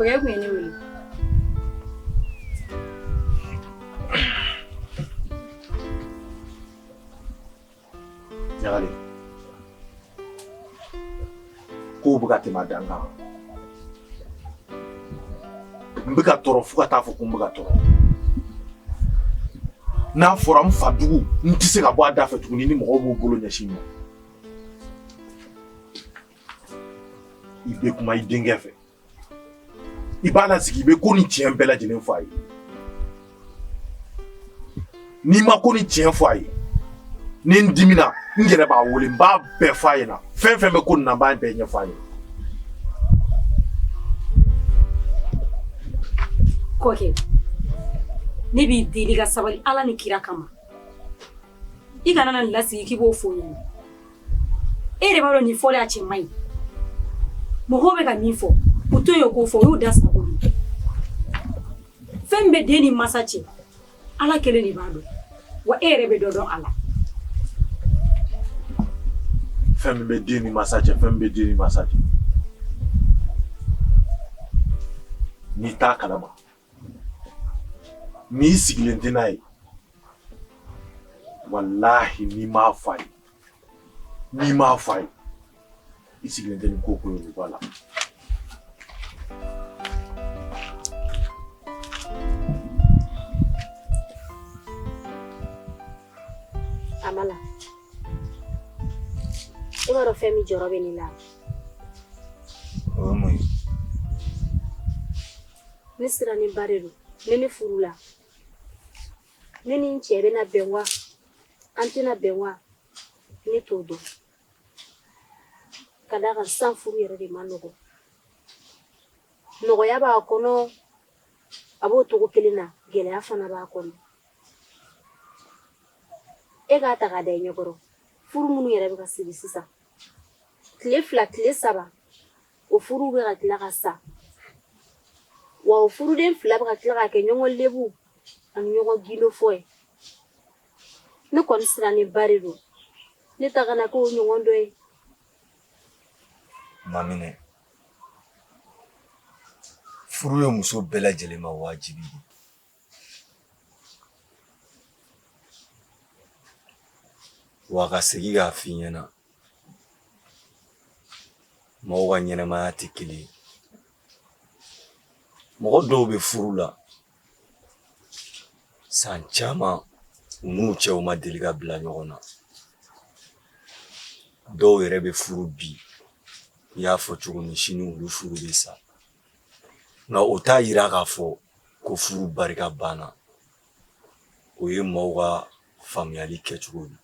Kɔkɛ kun ye ne wele. Ɲagalen. Kow bɛ ka tɛmɛ a dan kan. N bɛ ka tɔɔrɔ fo ka taa fɔ ko n bɛ ka tɔɔrɔ. N'a fɔra n fa dugu n tɛ se ka bɔ a da fɛ tuguni ni mɔgɔw b'u bolo ɲɛsin n ma. I bɛ kuma i denkɛ fɛ. I b'a lasigi i bɛ ko ni tiɲɛ bɛɛ lajɛlen fɔ a ye. N'i ma ko ni tiɲɛ fɔ a ye, ni n dimina n yɛrɛ b'a wele n b'a bɛɛ fɔ a ɲɛna fɛn fɛn bɛ ko nin na n b'a bɛɛ ɲɛfɔ a ɲɛna. Kɔkɛ, ne b'i deli ka sabali Ala ni kira kama. I kana na nin lasigi k'i b'o fɔ ɲɛna. E yɛrɛ b'a dɔn nin fɔlen a cɛ man ɲi. Mɔgɔw bɛ ka min fɔ, u to yen u k'o fɔ, o y'u da sago ye. Fɛn min bɛ den ni mansa cɛ, Ala kelen de b'a dɔn. Wa e yɛrɛ bɛ dɔ dɔn a la. Fɛn min bɛ den ni mansa cɛ, fɛn min bɛ den ni mansa cɛ. N'i t'a kalama, n'i sigilen tɛ n'a ye, walahi n'i m'a fɔ a ye, n'i m'a fɔ a ye, i sigilen tɛ ni ko ko ye o b'a la. Amala, e b'a dɔn fɛn min jɔrɔ bɛ ne la. O ye mun ye? Ne sirannenba de don ni ne furula. Ne ni n cɛ bɛna bɛn wa an tɛna bɛn wa ne t'o dɔn. Ka d'a kan sisan furu yɛrɛ de man nɔgɔn. Nɔgɔya b'a kɔnɔ, a b'o cogo kelen na, gɛlɛya fana b'a kɔnɔ. E k'a ta k'a da i ɲɛkɔrɔ, furu minnu yɛrɛ bɛ ka siri sisan, tile 2 tile 3 o furuw bɛ ka tila ka sa. Wa o furuden 2 bɛ ka tila ka kɛ ɲɔgɔn lebu ani ɲɔgɔn gindofɔ ye. Ne kɔni sirannenba de don. Ne ta kana k'o ɲɔgɔn dɔ ye. Maminɛ, furu ye muso bɛɛ lajɛlen ma wajibi ye. Wa ka segin k'a f'i ɲɛna, mɔgɔw ka ɲɛnamaya tɛ kelen ye. Mɔgɔ dɔw bɛ furu la san caman u n'u cɛw ma deli ka bila ɲɔgɔn na. Dɔw yɛrɛ bɛ furu bi, i y'a fɔ cogo min sini olu furu bɛ sa. Nka o t'a yira k'a fɔ ko furu barika banna. O ye maaw ka faamuyali kɛcogo ye.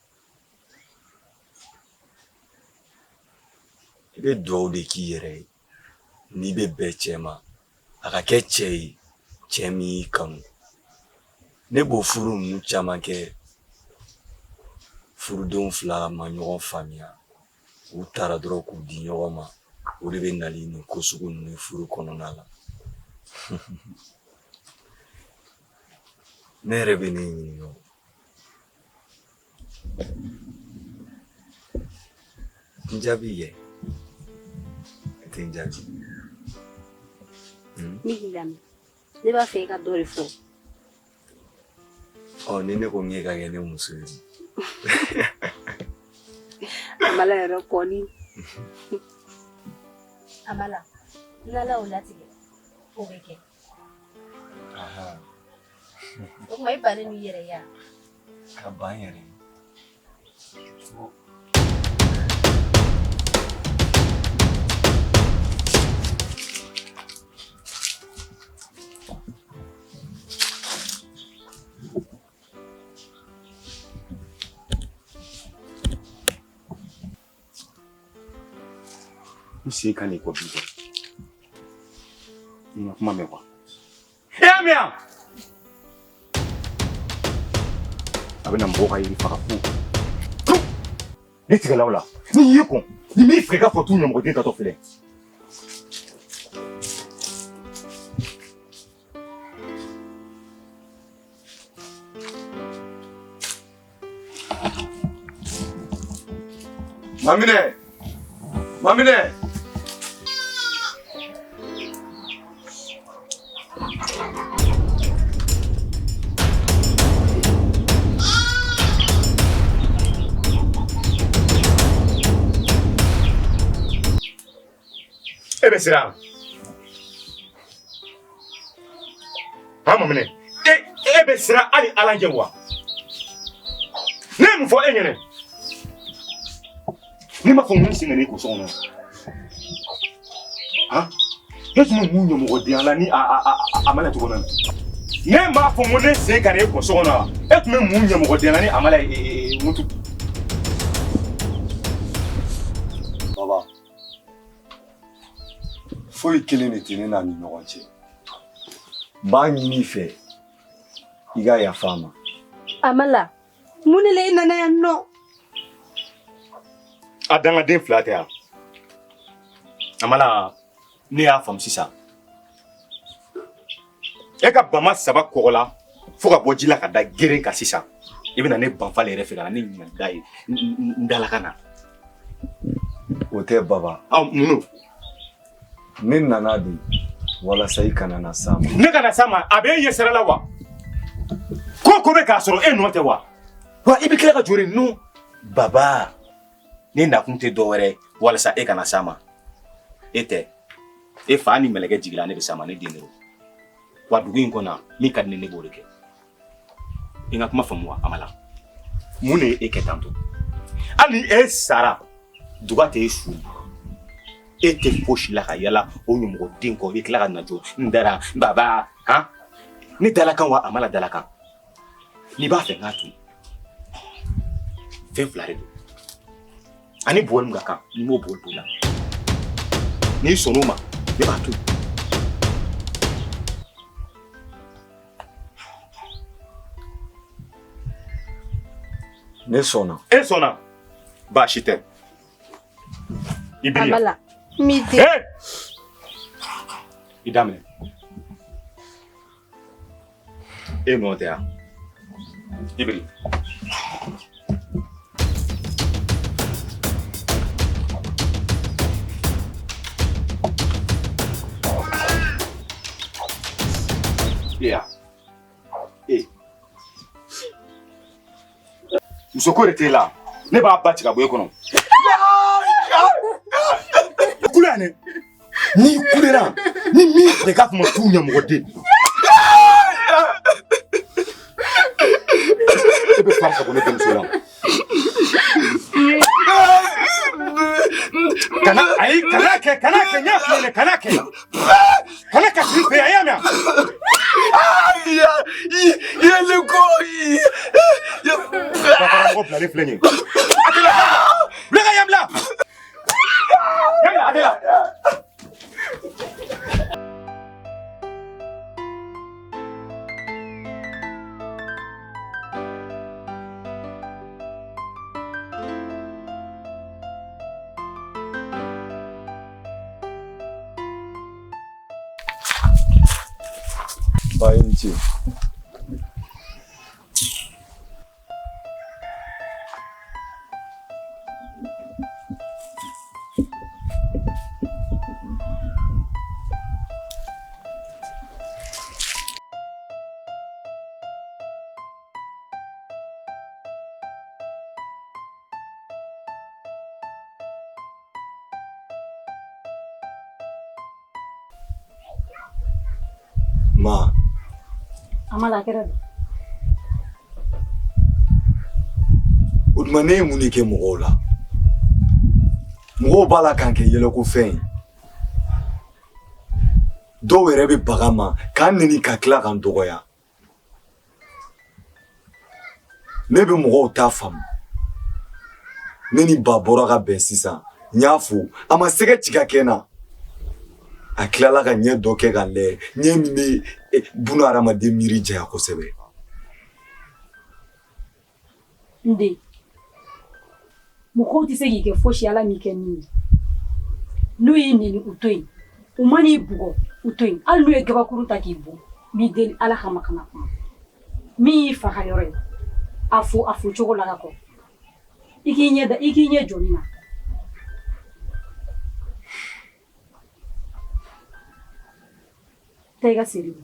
I bɛ dugawu de k'i yɛrɛ ye n'i bɛ bɛn cɛ ma, a ka kɛ cɛ ye cɛ min y'i kanu. Ne b'o furu ninnu caman kɛ, furudenw fila ma ɲɔgɔn faamuya, u taara dɔrɔn k'u di ɲɔgɔn ma. O de bɛ na ni nin ko sugu ninnu ye furu kɔnɔna la. Ne yɛrɛ bɛ ne ɲininka o. N jaabi kɛ. I tɛ n jaabi. Ne k'i lamɛn. Ne b'a fɛ i ka dɔ de fɔ. Ɔ ni ne ko k'e ka kɛ ne muso ye. Amala yɛrɛ kɔni. Amala, n'Ala y'o latigɛ, o bɛ kɛ. O tuma i bannen n'i yɛrɛ ye wa? Ka ban yɛrɛ. N sen ka n'i kɔ bi dɛ. I ma kuma mɛn quoi. E y'a mɛn wa? A bɛna mɔgɔw ka yiri faga fu. Ne tigɛla o la. N'i y'i kɔn, ni m'i fɛ i k'a fɔ tu ɲɛmɔgɔden tatɔ filɛ. Maminɛ! Maminɛ! E bɛ siran. Han maminɛ. E bɛ siran hali Ala ɲɛ wa? Ne ye mun fɔ e ɲɛna? Ne m'a fɔ mun sen ka ne ko so kɔnɔ. Han? E tun bɛ mun ɲɛmɔgɔdenya la ni a mana cogo na? Ne m'a fɔ n ko ne sen ka ne ko so kɔnɔ wa? E tun bɛ mun ɲɛmɔgɔdenya la ni a mana mutu? Baba, foyi kelen de tɛ ne n'a ni ɲɔgɔn cɛ. N b'a ɲini i fɛ i ka yafa a ma. Amala, mun de la e nana yan nɔ? A dangaden fila tɛ yan. Amala, ne y'a faamu sisan. E ka bama saba kɔgɔ la fo ka bɔ ji la ka da geren kan sisan. I bɛna ne banfale yɛrɛ fɛ ka na ne ɲininka da ye n dalakan na. O tɛ baba. Aw mun? Ne nana de walasa i kana na s'a ma. Ne kana s'a ma, a bɛ e ɲɛ sira la wa? Ko bɛ k'a sɔrɔ e nɔ tɛ wa? Wa i bɛ tila ka jɔ de nu. Baba, ne nakun tɛ dɔwɛrɛ walasa e kana s'a ma. E tɛ. E fa ni mɛlɛkɛ jigila ne bɛ s'a ma, ne den de don. Wa dugu in kɔnɔ min ka di ne b'o de kɛ. I ka kuma faamu wa Amala? Mun de ye e kɛ tantɔ? Hali ni e sara, duga tɛ e su. E tɛ fosi la ka yala o ɲɛmɔgɔden kɔ, i bɛ tila ka na jɔ n dara baba han? Ne dalakan wa Amala dalakan? N'i b'a fɛ n k'a to yen, fɛn fila de don. Ani bugɔli min ka kan, n'i m'o bugɔli bɔ i la. N'i sɔnn'o ma, ne b'a to yen. Ne sɔnna. E sɔnna? Baasi tɛ. I biri yan. Amala, n b'i deli. Hey! I daminɛ. E nɔ tɛ yan. I biri. E ya. E. Muso ko de t'e la. Ne b'a ba ci ka bɔ e kɔnɔ. Kule yan dɛ. N'i kulera, ni min tigɛ k'a fɔ ma t'u ɲɛmɔgɔden. E bɛ fari ka bɔ ne denmuso la. Kana ayi kana kɛ kana kɛ n y'a f'i ɲɛna kana kɛ. Kana kasi n fɛ yan i y'a mɛn wa? Bakaramɔgɔ bilalen filɛ nin ye. A tɛna bila ka yan bila. Yan bila a tɛna. Ba i ni ce. Ma. Amala a kɛra di? O tuma ne ye mun de kɛ mɔgɔw la? Mɔgɔw b'a la k'an kɛ yɛlɛko fɛn ye. Dɔw yɛrɛ bɛ baga n ma k'an neni ka tila k'an dɔgɔya. Ne bɛ mɔgɔw ta faamu. Ne ni ba bɔra ka bɛn sisan, n y'a fo, a ma sɛgɛ ci ka kɛ n na. A tilala ka ɲɛ dɔ kɛ ka n lajɛ, ɲɛ min bɛ buna hadamaden miiri janya kosɛbɛ. N den, mɔgɔw tɛ se k'i kɛ fosi Ala m'i kɛ min ye. N'u y'i neni u to yen, u man'i bugɔ u to yen, hali n'u ye gabakuru ta k'i bon, n b'i deli Ala kama kana kuma. Min y'i fa ka yɔrɔ ye, a fo a fo cogo la ka kɔrɔ. I k'i ɲɛ da, i k'i ɲɛ jɔ min na. Taa i ka seri bɔ.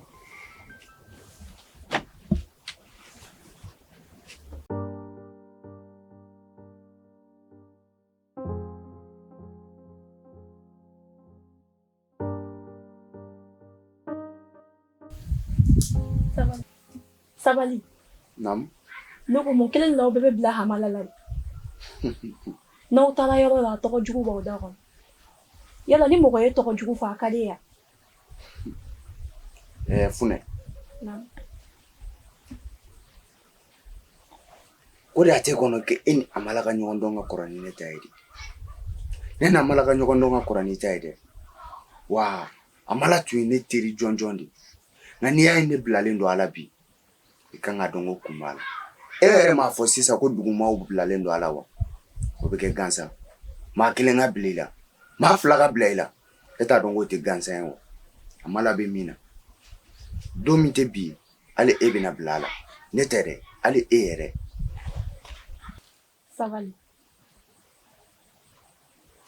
Sabali. Sabali. Naamu. Ne ko mun kelen la aw bɛɛ bɛ bila Hamala la de. N'aw taara yɔrɔ la tɔgɔ jugu b'aw da kɔnɔ. Yala ni mɔgɔ ye tɔgɔ jugu fɔ a ka di e ye wa? Ɛɛ Funɛ. Naamu. O de y'a t'e kɔnɔ k'e ni Amala ka ɲɔgɔn dɔn ka kɔrɔ ni ne ta ye de. Ne ni Amala ka ɲɔgɔn dɔn ka kɔrɔ n'i ta ye dɛ. Wa Amala tun ye ne teri jɔnjɔn de ye. Nka n'i y'a ye ne bilalen don a la bi, i kan k'a dɔn ko kun b'a la. E yɛrɛ m'a fɔ sisan ko dugumaaw bilalen don a la wa? O bɛ kɛ gansan. Maa kelen ka bila i la, maa fila ka bila i la, e t'a dɔn k'o tɛ gansan ye wa? Amala bɛ min na, don min tɛ bi ye, hali e bɛna bila a la. Ne tɛ dɛ, hali e yɛrɛ. Sabali.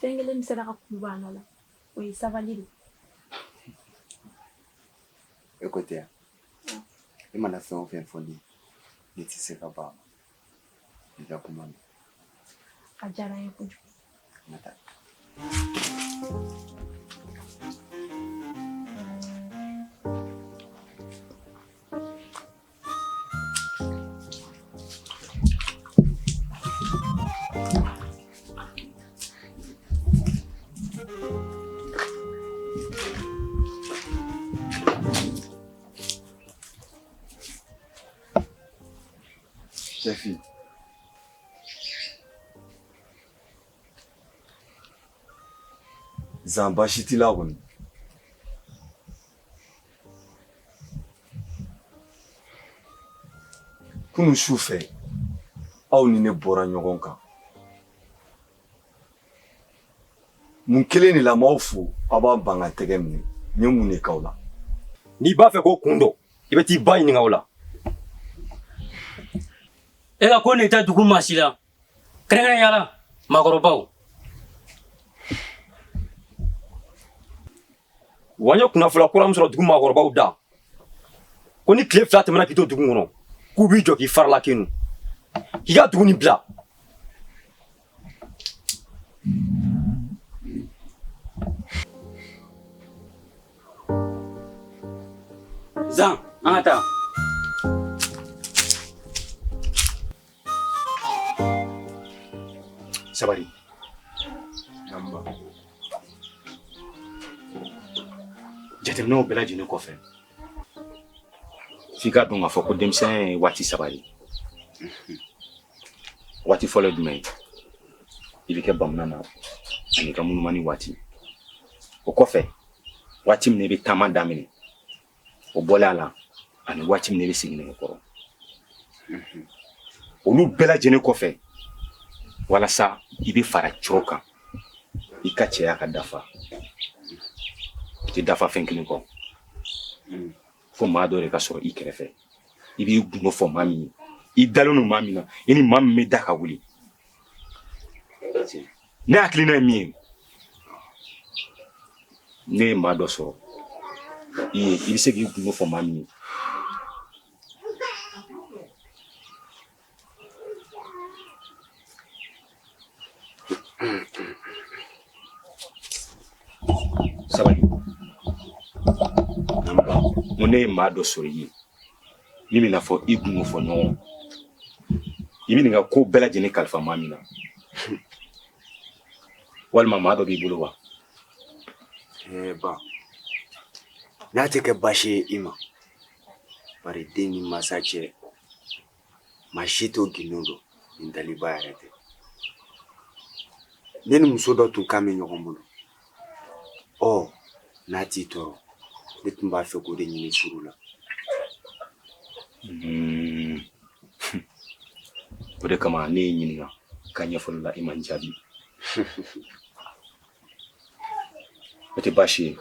Fɛn kelen min sera ka kulu bɔ a nɔ la, o ye sabali de ye. E ko tɛ yan. E mana fɛn o fɛn fɔ ne ye, ne tɛ se ka ban a ma. I ka kuma mɛn. A diyara n ye kojugu. An ka taa. Cɛfin. Zan baasi t'i la kɔni. Kunun su fɛ, aw ni ne bɔra ɲɔgɔn kan. Mun kelen de la n b'aw fo, aw b'an ban ka tɛgɛ minɛ. N ye mun de k'aw la? N'i b'a fɛ k'o kun dɔn, i bɛ t'i ba ɲininka o la. E ka ko nin tɛ dugu maa si la, kɛrɛnkɛrɛnya la maakɔrɔbaw. Wa n ye kunnafoniya kura min sɔrɔ dugu maakɔrɔbaw da, ko ni tile 2 tɛmɛna k'i to dugu kɔnɔ, k'u b'i jɔ k'i farala kenu, k'i ka dugu nin bila. Zan, an ka taa. Sabali. Naamu. Jateminɛw bɛɛ lajɛlen kɔfɛ, f'i k'a dɔn k'a fɔ ko denmisɛnya ye waati 3 ye. Waati fɔlɔ ye jumɛn ye? I bɛ kɛ bamuna na ani ka munumani waati. O kɔfɛ, waati min i bɛ taama daminɛ, o bɔlen a la, ani waati min i bɛ sigi nɛgɛkɔrɔ. Olu bɛɛ lajɛlen kɔfɛ, walasa i bɛ fara cɛw kan, i ka cɛya ka dafa. O tɛ dafa fɛn kelen kɔ. Fo maa dɔ de ka sɔrɔ i kɛrɛfɛ. I b'i gundo fɔ maa min ye, i dalen don maa min na, i ni maa min bɛ da ka wuli. Ne hakilina ye min ye, ne ye maa dɔ sɔrɔ i ye, i bɛ se k'i gundo fɔ maa min ye. Sabali. N ko ne ye maa dɔ sɔrɔ i ye min bɛna fɔ i gundo fɔ ɲɔgɔn, i bɛ nin ka ko bɛɛ lajɛlen kalifa maa min na, walima maa dɔ b'i bolo wa? Ɛɛ ba, n'a tɛ kɛ baasi ye i ma, bari den ni mansa cɛ, maa si t'o gindo dɔn ni daliba yɛrɛ tɛ. Ne ni muso dɔ tun kan bɛ ɲɔgɔn bolo. Ɔ, n'a t'i tɔɔrɔ, ne tun b'a fɛ k'o de ɲini furu la. O de kama ne y'i ɲininka ka ɲɛfɔli la, i ma n jaabi. O tɛ baasi ye.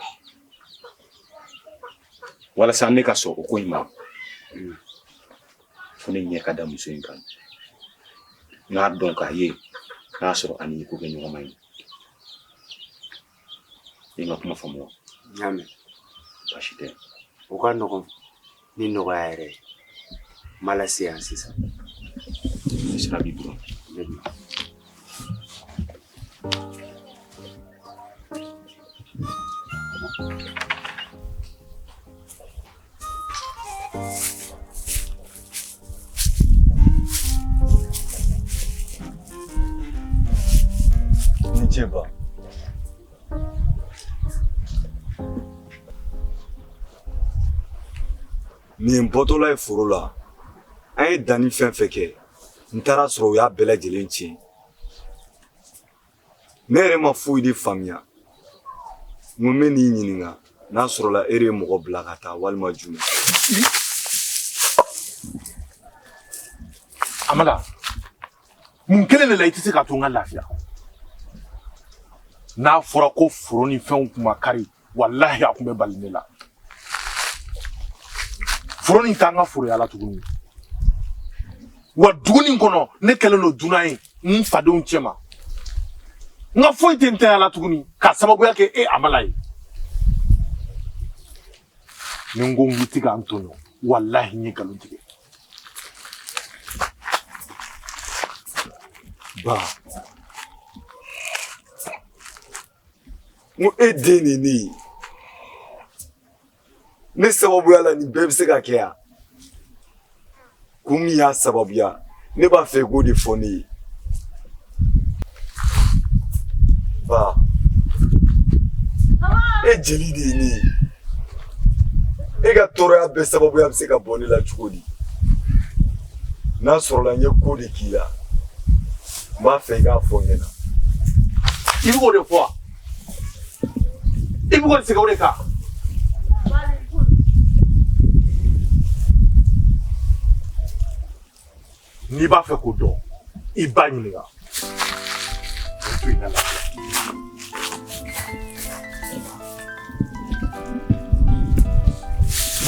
Walasa ne ka sɔn o ko in ma, fo ne ɲɛ ka da muso in kan. N k'a dɔn k'a ye n'a sɔrɔ a ni ko kɛ ɲɔgɔn ma ye. I ka kuma faamu wa? N y'a mɛn. Baasi tɛ. O ka nɔgɔn ni nɔgɔya yɛrɛ ye. N b'a lase yan sisan. Sira b'i bolo. Ne bila. Ce ba. Nin ye n bɔtɔla ye foro la. An ye danni fɛn fɛn kɛ, n taara sɔrɔ u y'a bɛɛ lajɛlen tiɲɛ. Ne yɛrɛ ma foyi de faamuya. N ko n bɛ n'i ɲininka n'a sɔrɔla e de ye mɔgɔ bila ka taa walima jumɛn. Amala, mun kelen de la i tɛ se k'a to n ka lafiya? N'a fɔra ko foro ni fɛnw kun ma kari, walahi a kun bɛ bali ne la. Foro nin t'an ka foroya la tuguni. Wa dugu nin kɔnɔ, ne kɛlen don dunan ye n fadenw cɛma. N ka foyi tɛ n tanya la tuguni k'a sababuya kɛ e Amala ye. Ni n ko n k'i tɛ ka n tɔɲɔ, walahi n ye nkalon tigɛ. Ba, n ko e den de ye ne ye. Ne sababuya la nin bɛɛ bɛ se ka kɛ yan. Kun min y'a sababuya, ne b'a fɛ i k'o de fɔ ne ye. Ba, e jeli de ye ne ye. E ka tɔɔrɔya bɛɛ sababuya bɛ se ka bɔ ne la cogo di? N'a sɔrɔla n ye ko de k'i la, n b'a fɛ i k'a fɔ n ɲɛna. I bɛ k'o de fɔ wa? I bɛ k'o de segin o de kan? N'i b'a fɛ k'o dɔn, i ba ɲininka. O to yen na lafiya.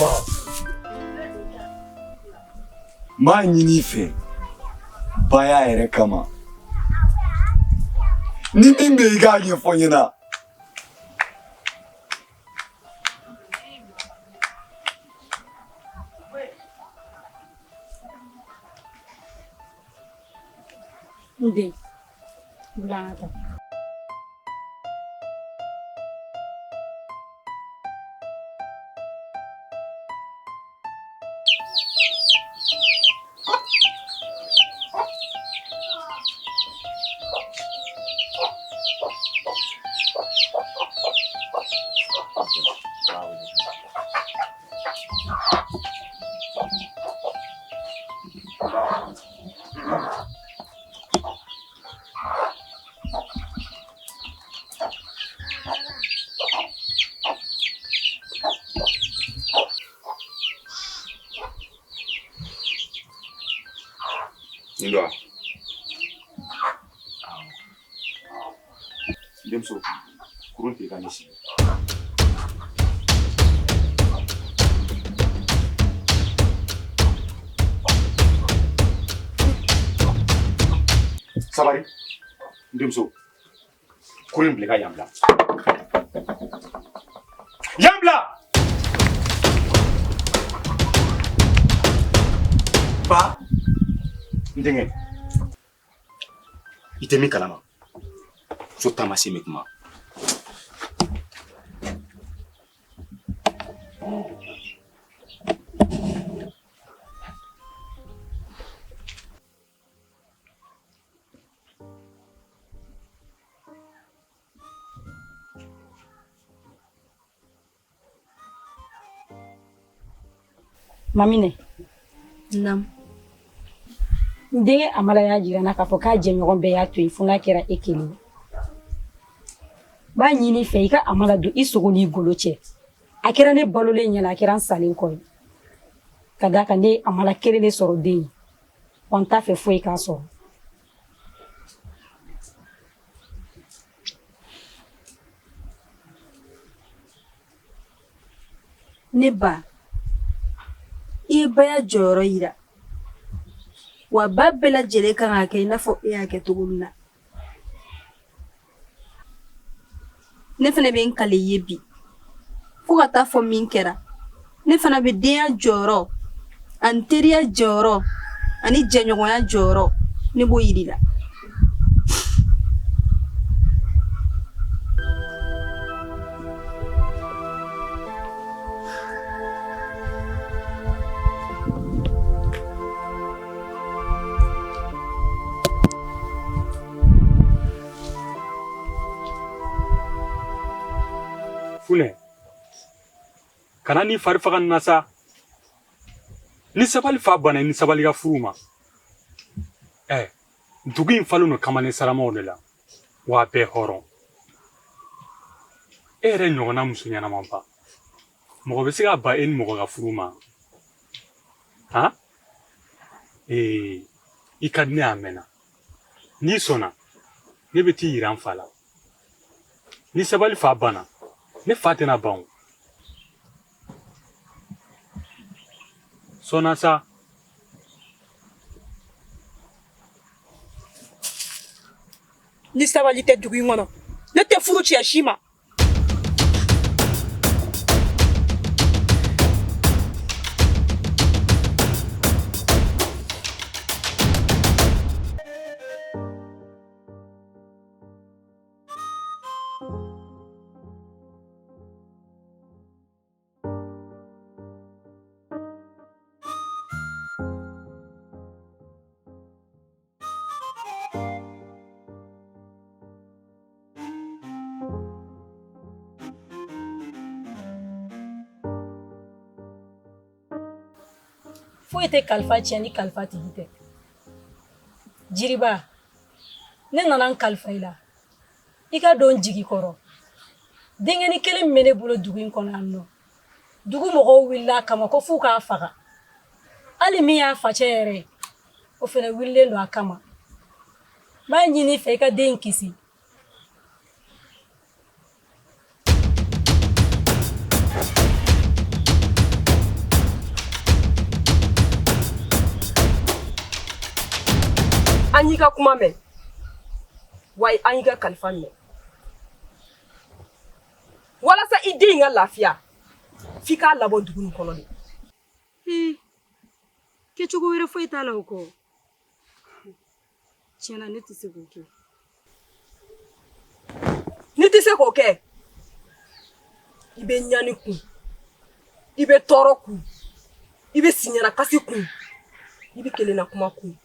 Ba, n b'a ɲini i fɛ baya yɛrɛ kama. Ni min bɛ yen i k'a ɲɛfɔ n ɲɛna. N den, wuli an ka taa. Nin don wa? N denmuso, kurun tɛ i ka ne sigi. Sabari, n denmuso, kurun in bila i ka yan bila. Yan bila! Ba, n denkɛ, i tɛ min kalama, so taamasen bɛ kuma. Maminɛ. Naamu. N denkɛ Amala y'a jira n na k'a fɔ k'a jɛɲɔgɔn bɛɛ y'a to yen fo n'a kɛra e kelen ye. N b'a ɲini i fɛ i ka Amala don i sogo n'i golo cɛ. A kɛra ne balolen ɲɛna, a kɛra n salen kɔ ye. Ka d'a kan ne ye Amala kelen de sɔrɔ den ye. Wa n t'a fɛ foyi k'a sɔrɔ. Ne ba, i ye baya jɔyɔrɔ yira. Wa ba bɛɛ lajɛlen kan k'a kɛ i n'a fɔ e y'a kɛ cogo min na. Ne fana bɛ n kali i ye bi fo ka taa fɔ min kɛra ne fana bɛ denya jɔyɔrɔ ani teriya jɔyɔrɔ ani jɛɲɔgɔnya jɔyɔrɔ ne b'o yir'i la. Kunɛ, kana n'i fari faga nin na sa. Ni sabali fa banna i ni sabali ka furu ma, ɛ dugu in falen don kamalen saramaw de la, wa a bɛɛ hɔrɔn. E yɛrɛ ɲɔgɔnna muso ɲɛnamaba, mɔgɔ bɛ se ka ban e ni mɔgɔ ka furu ma? Han, ee i ka di ne ye a mɛnna. N'i sɔnna, ne bɛ t'i yira n fa la. Ni sabali fa banna, ne fa tɛna ban o. Sɔnna sa. Ni sabali tɛ dugu in kɔnɔ, ne tɛ furu cɛ si ma. Foyi tɛ kalifa tiɲɛ ni kalifa tigi tɛ. Jiriba, ne nana n kalifa i la, i ka don jigi kɔrɔ. Denkɛnin kelen min bɛ ne bolo dugu in kɔnɔ yan nɔ, dugu mɔgɔw wulila a kama ko f'u k'a faga. Hali min y'a facɛ yɛrɛ ye, o fana wulilen don a kama. N b'a ɲini i fɛ, i ka den in kisi. An y'i ka kuma mɛn, wa an y'i ka kalifa minɛ. Walasa i den in ka lafiya, f'i k'a labɔ dugu nin kɔnɔ de. Kɛcogo wɛrɛ foyi t'a la o kɔ. Tiɲɛ na, ne tɛ se k'o kɛ. N'i tɛ se k'o kɛ, i bɛ ɲani kun, i bɛ tɔɔrɔ kun, i bɛ siɲɛnakasi kun, i bɛ kelenna kuma kun.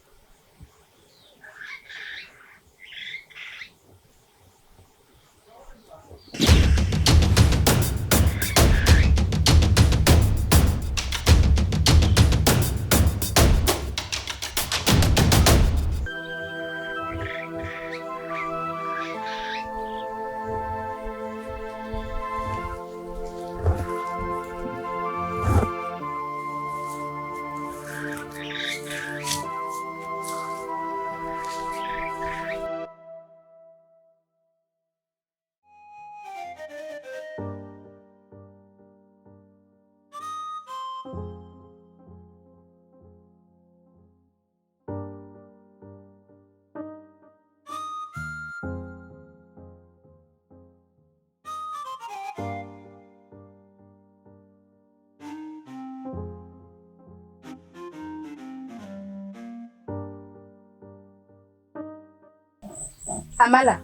Amala,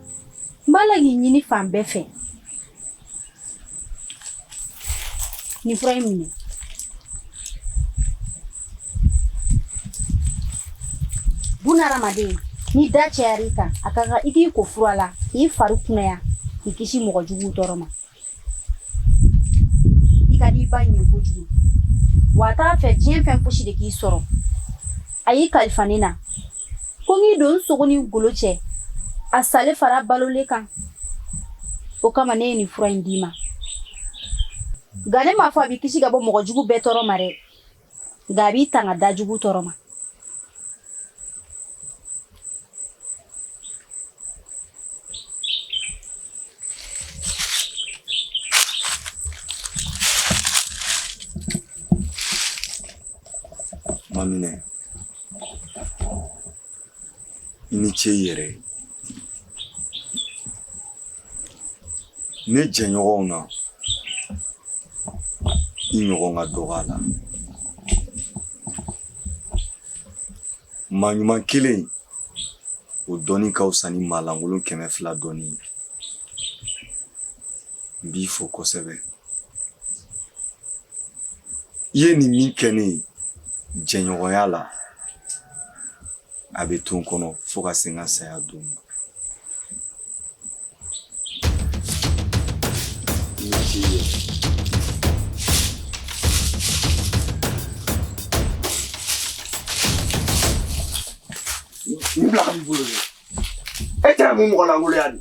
n b'a la k'i ɲini fan bɛɛ fɛ. Nin fura in minɛ. Bunahadamaden, ni da cayara i kan, a ka kan i k'i ko fura la, k'i fari kunaya, k'i kisi mɔgɔ juguw tɔɔrɔ ma. I ka di i ba in ye kojugu, wa a t'a fɛ diɲɛ fɛn fosi de k'i sɔrɔ. A y'i kalifa ne na ko n k'i don n sogo ni golo cɛ, a salen fara balolen kan. O kama ne ye nin fura in d'i ma. Nka ne m'a fɔ a b'i kisi ka bɔ mɔgɔ jugu bɛɛ tɔɔrɔ ma dɛ, nka a b'i tanga da jugu tɔɔrɔ ma. Maminɛ, i ni ce i yɛrɛ ye. Ne jɛɲɔgɔnw na, i ɲɔgɔn ka dɔgɔ a la. Maa ɲuman kelen, o dɔnni ka fisa ni maa lankolon 200 dɔnni ye. N b'i fo kosɛbɛ. I ye nin min kɛ ne ye jɛɲɔgɔnya la, a bɛ to n kɔnɔ fo ka se n ka saya don ma. baasi ye. Nin bila ka b'i bolo dɛ. E tɛ mun mɔgɔ lankolonya de.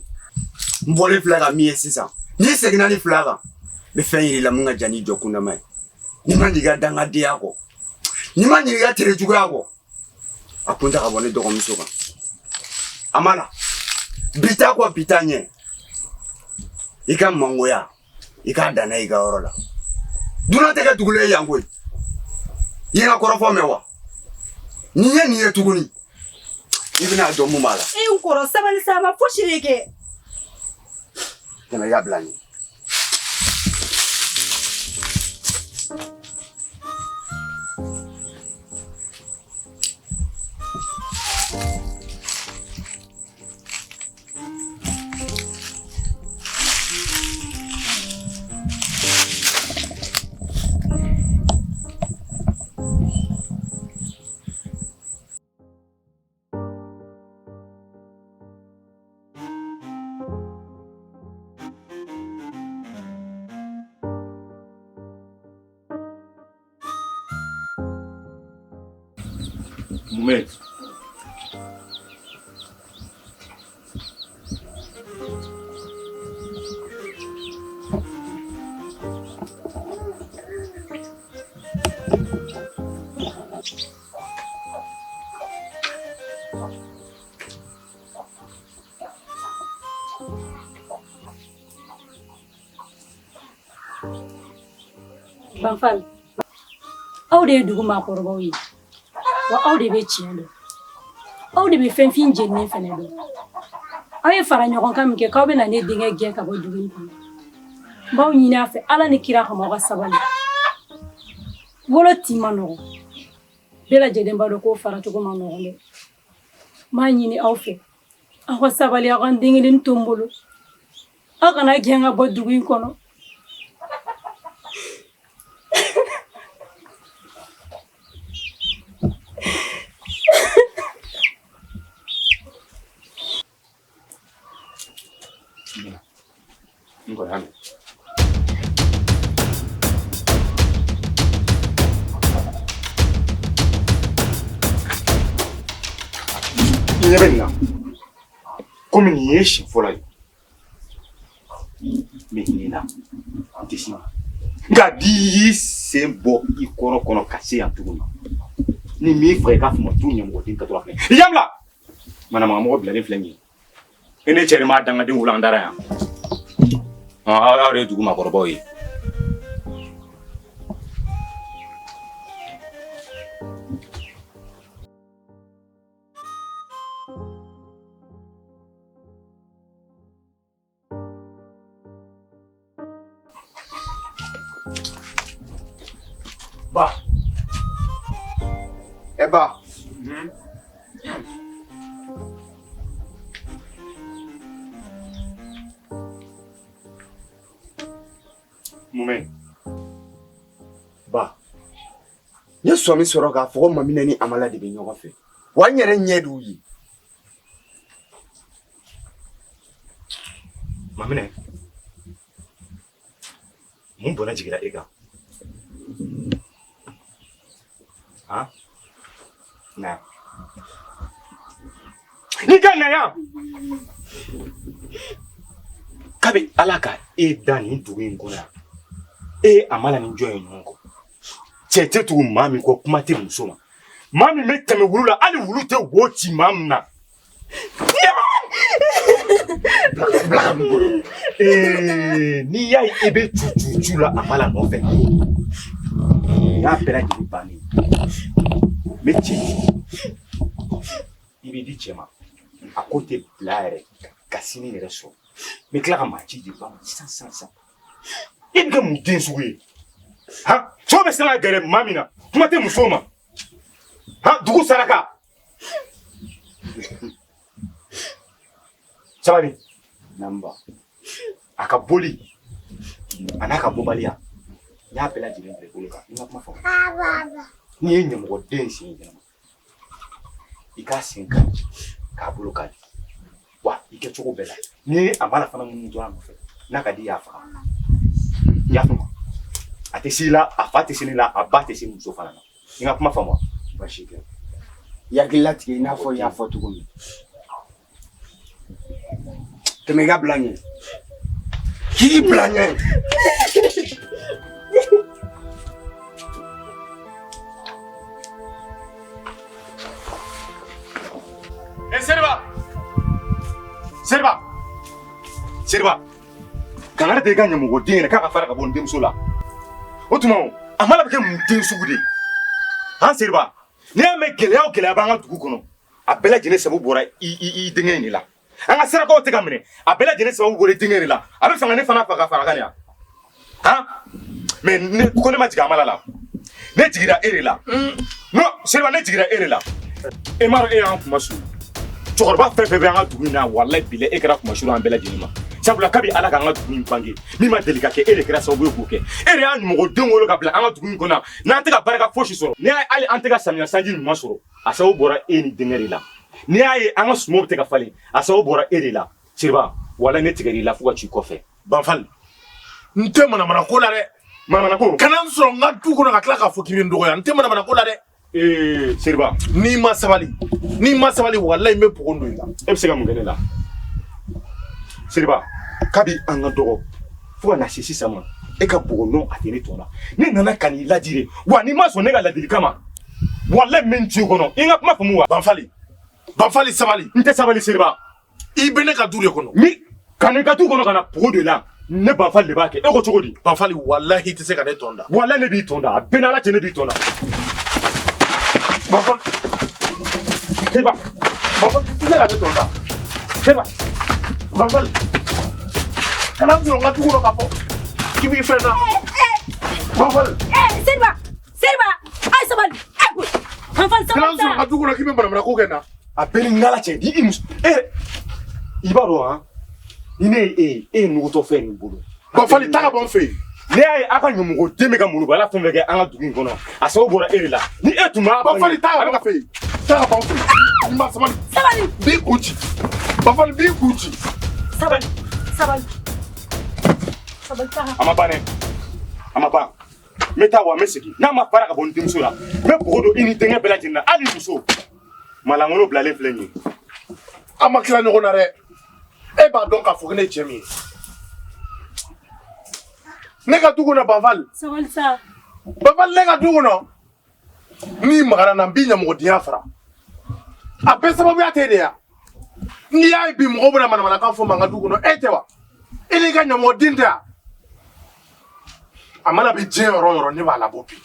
N bɔlen filɛ ka min ye sisan. N'i seginna ni fila kan, n bɛ fɛn yir'i la mun ka jan n'i jɔ kundama ye. N'i ma ɲinɛ i ka dangadenya kɔ, n'i ma ɲinɛ i ka tere juguya kɔ, a kun ta ka bɔ ne dɔgɔmuso kan. A ma la. Bi ta kɔ bi ta ɲɛ. I ka mangoya, i k'a dan n'a i ka yɔrɔ la. Dunan tɛ kɛ dugulen ye yan koyi. I ye n ka kɔrɔfɔ mɛn wa? N'i ye nin ye tuguni, i bɛna dɔn mun b'a la. E n kɔrɔ sabali sa, a ma fosi de kɛ. Tɛmɛ i ka bila n ɲɛ. Mumɛ. Banfal, aw de ye dugu maakɔrɔbaw ye wa aw de bɛ tiɲɛ dɔn aw de bɛ fɛn fin jeninen fɛnɛ dɔn aw ye fara ɲɔgɔn kan min kɛ k'aw bɛna ne denkɛ gɛn ka bɔ dugu in kɔnɔ n b'aw ɲini a fɛ ala ni kira kama aw ka sabali wolo tin man nɔgɔn bɛɛ lajɛlen b'a dɔn k'o faracogo man nɔgɔn dɛ n b'a ɲini aw fɛ aw ka sabali aw ka n den kelen to n bolo aw kana gɛn ka bɔ dugu in kɔnɔ N kɔrɔ y'a mɛn. I ɲɛ bɛ nin na komi nin ye siɲɛ fɔlɔ ye n bɛ hinɛ i la n tɛ s'i ma nka n'i y'i sen bɔ i kɔrɔ kɔnɔ ka se yan tuguni ni m'i faga i k'a fɔ ma du ɲɛmɔgɔden ka to a filɛ i ɲɛ bila manamana bilalen filɛ nin ye e ne cɛ de m'a dangaden wolo an dara yan aw de ye dugu maakɔrɔbaw ye Ba. E ba. Mumɛ. Ba. N ye sɔmi sɔrɔ k'a fɔ ko Maminɛ ni Amala de bɛ ɲɔgɔn fɛ. Wa n yɛrɛ ɲɛ d'u ye. Maminɛ. Mun bɔnɛ jiginna e kan? Han? Na yan. N'i ka na yan! Kabi Ala ka e da nin dugu in kɔnɔ yan, e ye Amala ni jɔn ye ɲɔgɔn kɔ? Cɛ tɛ tugu maa min kɔ, kuma tɛ muso ma. Maa min bɛ tɛmɛ wulu la, hali wulu tɛ wo ci maa min na. Bila ka b'i bolo. N'i y'a ye i bɛ cucucu la Amala nɔfɛ, nin y'a bɛɛ lajɛlen bannen ye. N bɛ cɛ i bɛ di cɛ ma, a ko tɛ bila yɛrɛ ka sini yɛrɛ sɔrɔ. N bɛ tila ka maa ci di ba ma sisan sisan sisan. E bɛ kɛ mun den sugu ye? Han, cɛw bɛ siran ka gɛrɛ maa min na, kuma tɛ musow ma. Han, dugu saraka. Sabali. Namba. A ka boli a n'a ka bɔbaliya n y'a bɛɛ lajɛlen bila i bolo kan. N ka kuma faamu. N'i ye ɲɛmɔgɔden sen ɲɛnama, i k'a sen kari k'a bolo kari wa i kɛcogo bɛɛ la n'i ye Amala fana minnu to a nɔfɛ n'a ka di i y'a faga. I y'a faamu? A tɛ se i la, a fa tɛ se ne la, a ba tɛ se muso fana na. I ka kuma faamu wa? Baasi tɛ. I hakili latigɛ i n'a fɔ i y'a fɔ cogo min. Tɛmɛ i ka bila ɲɛ. K'i bila ɲɛ. E Seriba! Seriba! Seriba! Kangari da i ka ɲamɔgɔden yɛrɛ k'a ka fara ka bɔ n denmuso la. O tuma o, a mana bɛ kɛ mun den sugu de ye? Han Seriba, n'i y'a mɛn gɛlɛya o gɛlɛya b'an ka dugu kɔnɔ, a bɛɛ lajɛlen sababu bɔra i denkɛ in de la. An ka sarakaw tɛ ka minɛ, a bɛɛ lajɛlen sababu bɔra i denkɛ de la. A bɛ fɛ ka ne fana faga fara kan de yan. Han? Mais ne ko ne ma jigin Amala la. Ne jiginra e de la. Non, Seriba, ne jiginra e de la. E m'a dɔn e y'an kunmasuli. Cɛkɔrɔba fɛn fɛn bɛ an ka dugu in na, walayi bilayi e kɛra kunmasuli an bɛɛ lajɛlen ma. Sabula kabi Ala k'an ka dugu in bange, min ma deli ka kɛ, e de kɛra sababu ye k'o kɛ. E de y'a ɲɔgɔn wolo ka bila an ka dugu in kɔnɔ. N'an tɛ ka barika fosi sɔrɔ, n'i y'a ye hali an tɛ ka samiya sanji ɲuman sɔrɔ, a sababu bɔra e ni denkɛ de la. N'i y'a ye an ka sumanw tɛ ka falen, a sababu bɔra e de la. Seriba, walayi ne tigɛr'i la fo ka t'i kɔfɛ. Banfali, n tɛ manamana ko la dɛ. Manamana ko? Kana n sɔrɔ n ka du kɔnɔ ka tila k'a fɔ k'i bɛ n dɔgɔya. N tɛ manamana ko la dɛ. Ee Seriba. N'i ma sabali, n'i ma sabali walayi n bɛ pogo don i la. E bɛ se ka mun kɛ ne la? Seriba, kabi an ka dɔgɔ fo ka na se sisan ma, e ka pogo nɔ a tɛ ne tɔ la. Ne nana ka n'i ladi de, wa n'i ma sɔn ne ka ladilikan ma, walayi n bɛ n ci kɔnɔ. I ka kuma faamu wa? Banfali, Banfali sabali. N tɛ sabali Seriba. I bɛ ne ka du de kɔnɔ. Ni ka n'i ka du kɔnɔ ka na pogo don i la, ne Banfali de b'a kɛ. E ko cogo di? Banfali, walahi i tɛ se ka ne tɔn da. Walahi ne b'i tɔn da. A bɛɛ n'Ala cɛ ne b'i tɔn da. Banfali. Seriba. Banfali, i tɛ se ka ne tɔn da. Seriba. Banfali. Kana n sɔrɔ n ka du kɔnɔ k'a fɔ k'i b'i fɛn na. Banfali. Seriba! Seriba! A ye sabali! A ye boli! Banfali sabali Kana n sɔrɔ n ka du kɔnɔ k'i bɛ manamana ko kɛ n na. A bɛɛ ni Ala cɛ ni i muso e yɛrɛ i b'a dɔn han ni ne ye e ye e ye nugutɔ fɛn nin bolo. Banfali taa ka bɔ n fɛ yen. Ne y'a ye a ka ɲɔmɔgɔ den bɛ ka molobaliya fɛn fɛn kɛ an ka dugu in kɔnɔ a sababu bɔra e de la ni e tun b'a. Banfali taa ka bɔ n fɛ yen. Taa ka bɔ n fɛ yen. N ma sabali. Sabali. N b'i kun ci. Banfali n b'i kun ci. Sabali. Sabali. Sabali taa. A ma ban dɛ, a ma ban. N bɛ taa wa n bɛ segin n'a ma fara ka bɔ n denmuso la n bɛ pogo don i ni denkɛ bɛɛ lajɛlen na hali muso malangolo bilalen filɛ nin ye. An ma tila ɲɔgɔn na dɛ. E b'a dɔn k'a fɔ ko ne ye cɛ min ye. Ne ka du kɔnɔ Banfali. Sabali sa. Banfali ne ka du kɔnɔ. N'i magara n na n b'i ɲamɔgɔdenya fara. A bɛɛ sababuya t'e de ye wa? N'i y'a ye bi mɔgɔw bɛna manamanakan fɔ n ma n ka du kɔnɔ e tɛ wa? E n'i ka ɲamɔgɔden tɛ wa? A mana bɛ diɲɛ yɔrɔ o yɔrɔ ne b'a labɔ bi.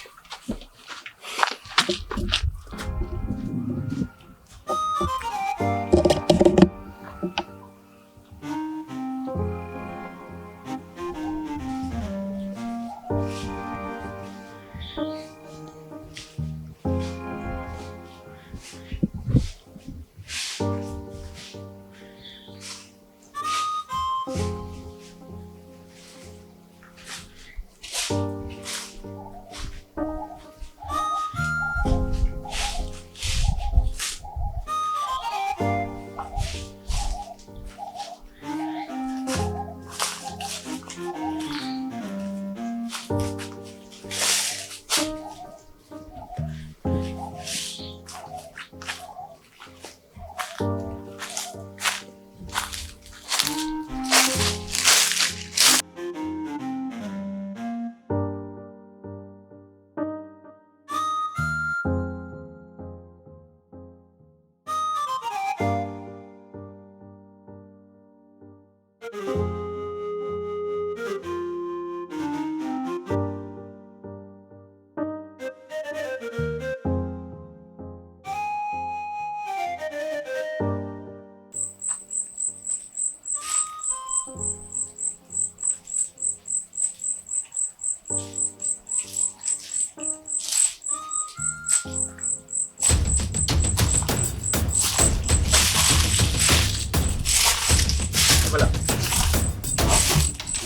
Amala.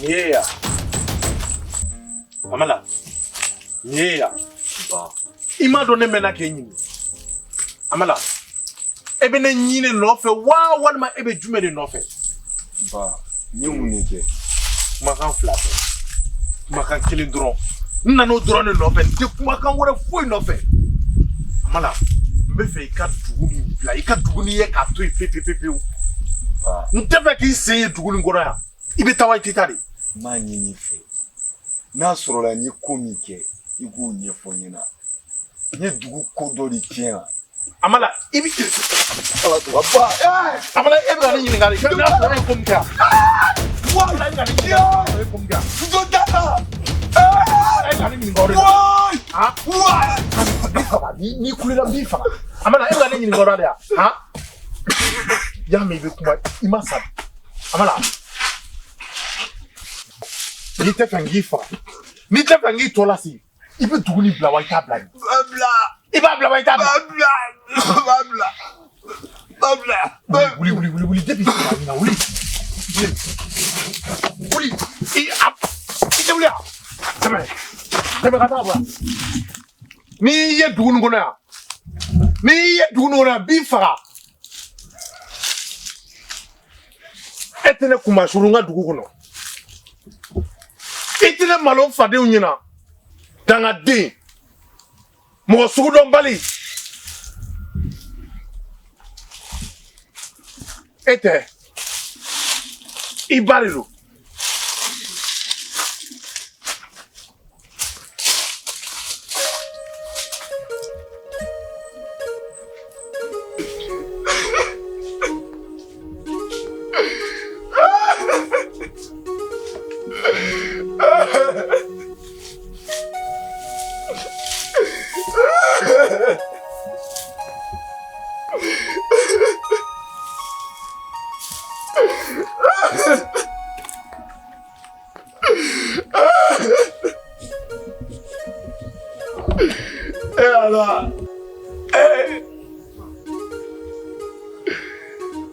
Nin ye yan. Amala. Nin ye yan. I m'a dɔn ne mɛnna k'e ɲini. Amala. E bɛ ne ɲini nɔfɛ wa walima e bɛ jumɛn de nɔfɛ? Ba, n ye mun de kɛ? Kumakan fila tɛ. Kumakan kelen dɔrɔn. N nan'o dɔrɔn de nɔfɛ, n tɛ kumakan wɛrɛ foyi nɔfɛ. Amala, n bɛ fɛ i ka dugu nin bila, i ka dugu nin ye k'a to yen pewu pewu pewu. N tɛ fɛ k'i sen ye dugu nin kɔnɔ yan. I bɛ taa wa i tɛ taa de? N b'a ɲini i fɛ, n'a sɔrɔla n ye ko min kɛ, i k'o ɲɛfɔ n ɲɛna. N ye dugu ko dɔ de tiɲɛ wa? Amala, i bɛ Ala to ba. Amala, e bɛ ka ne ɲininka de. N'a sɔrɔ e ye ko min kɛ yan. Wala, e bɛ ka ne ɲininka e ye ko min kɛ yan. Jɔ da la. E bɛ ka ne ɲininka o de la. Han? N b'i faga. N'i kulela n b'i faga. Amala, e bɛ ka ne ɲininka o la de yan. Han? Y'a mɛn i bɛ kuma, i ma sa. Amala, n'i tɛ fɛ n k'i faga, n'i tɛ fɛ n k'i tɔ lase, i bɛ dugu nin bila wa i t'a bila de? Bila. I b'a bila wa i t'a bila? Bila. B'a bila. B'a bila. Wuli wuli wuli wuli depuis sisan ɲina wuli. Wuli i a i tɛ wuli yan. Tɛmɛ tɛmɛ ka taa bɔ yan. N'i ye dugu nin kɔnɔ yan, n'i ye dugu nin kɔnɔ yan, n b'i faga. E tɛ ne kunmasuru n ka dugu kɔnɔ. I tɛ ne malo n fadenw ɲɛna. Dangaden, mɔgɔ sugudɔnbali. E tɛ, i ba de don. E Ala. Ee.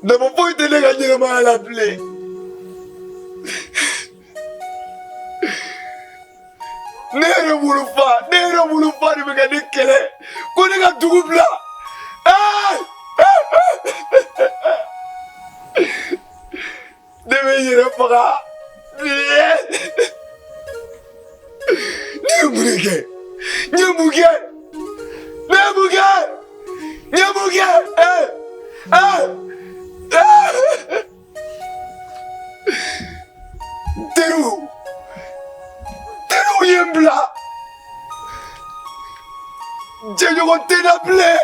Nafa foyi tɛ ne ka ɲɛnamaya la bilen. Ne yɛrɛ wolofa, ne yɛrɛ wolofa de bɛ ka ne kɛlɛ ko ne ka dugu bila. Ee! Ne bɛ n yɛrɛ faga. Ne ye mun de kɛ? N ye mun kɛ? Ne ye mun kɛ? N ye mun kɛ? Ee! Ee! Ee! N teriw, teriw ye n bila. Jɛɲɔgɔn tɛ n na bilen.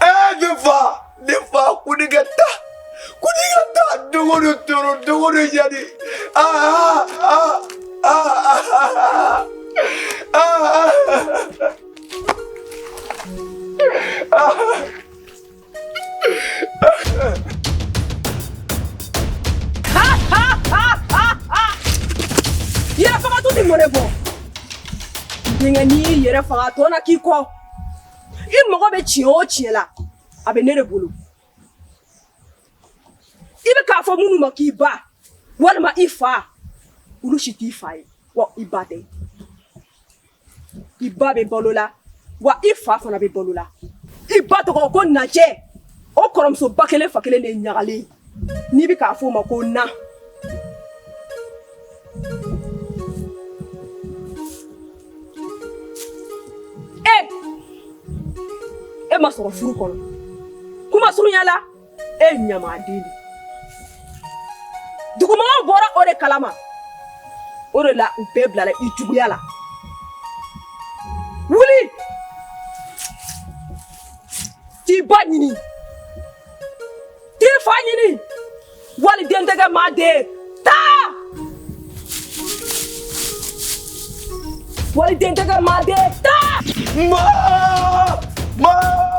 Ee ne fa, ne fa ko ne ka taa, ko ne ka taa don o don tɔɔrɔ, don o don ɲani. Aa aa aa aa aa. Yɛrɛ faga tun tɛ mɔnɛ bɔ denkɛ n'i y'i yɛrɛ faga tɔ na k'i kɔ i mago bɛ tiɲɛ o tiɲɛ la a bɛ ne de bolo i bɛ k'a fɔ minnu ma k'i ba walima i fa olu si t'i fa ye wa i ba tɛ i ba bɛ balo la wa i fa fana bɛ balo la i ba tɔgɔ ko najɛ o kɔrɔmuso ba kelen fa kelen de ye ɲagalen ye n'i bɛ k'a fɔ o ma ko na e e ma sɔrɔ furu kɔnɔ kuma surunya la e ye ɲamaden de dugumɔgɔw bɔra o de kalama o de la u bɛɛ bilala i juguya la wuli t'i ba ɲini t'i fa ɲini waliden tɛ kɛ maa den taa waliden tɛ kɛ maa den taa ma ma.